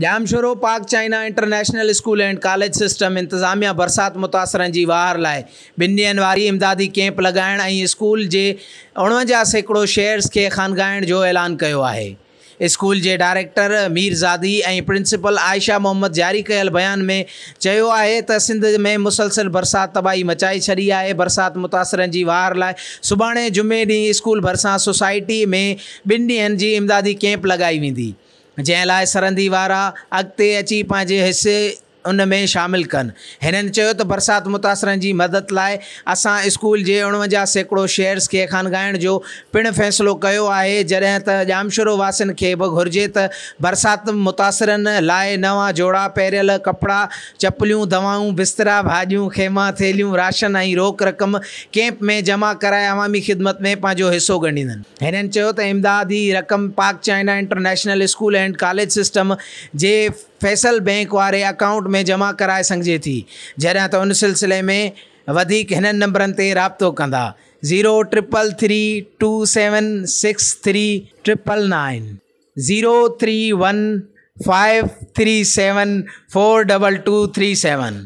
Jamshoro, Pak China international school and college system انتظاميا برسات متاثرن جي واهر لاء ٻن ڏينهن واري امدادي ڪئمپ لڳائڻ ۽ اسڪول جي 49% شيئرز کي خانگائڻ جو اعلان ڪيو آهي. اسڪول جي ڊائريڪٽر ميرزادي ۽ پرنسپل عائشه محمد جاري ڪيل بيان ۾ چيو آهي ته سنڌ ۾ مسلسل برسات تباهي مچائي ڇڏي آهي، برسات متاثرن جي واهر لاء سڀاڻي جمعي ڏينهن اسڪول ڀرسان سوسائٽي ۾ ٻن ڏينهن جي امدادي ڪئمپ لڳائي ويندي. جنهن لاء سرندي وارا اڳتي اچي پنهنجي حصي ان ۾ شامل ڪن. هنن چيو ته برسات متاثرن جي مدد لاء اسان اسڪول جي 49% شيئرز کي خانگائڻ جو پڻ فيصلو ڪيو آهي جڏهن ته ڄامشورو واسين کي به گهرجي ته برسات متاثرن لاء نوان جوڙا پهريل ڪپڙا، چپليون، دوائون، بسترا، ڀاڄيون، خيما، ٿيلهيون، راشن ۽ روڪ رقم ڪئمپ ۾ جمع ڪرائي عوامي خدمت ۾ پنهنجو حصو ڳنڍيندن. هنن چيو ته امدادي رقم Pak China international school and college system جي فيصل بئنڪ واري اڪائونٽ ۾ جمع ڪرائي سگهجي ٿي جڏهن ته ان سلسلي ۾ وڌيڪ هنن نمبرن تي رابطو ڪندا zero triple three two seven six three triple nine zero three one five three seven four double two three seven.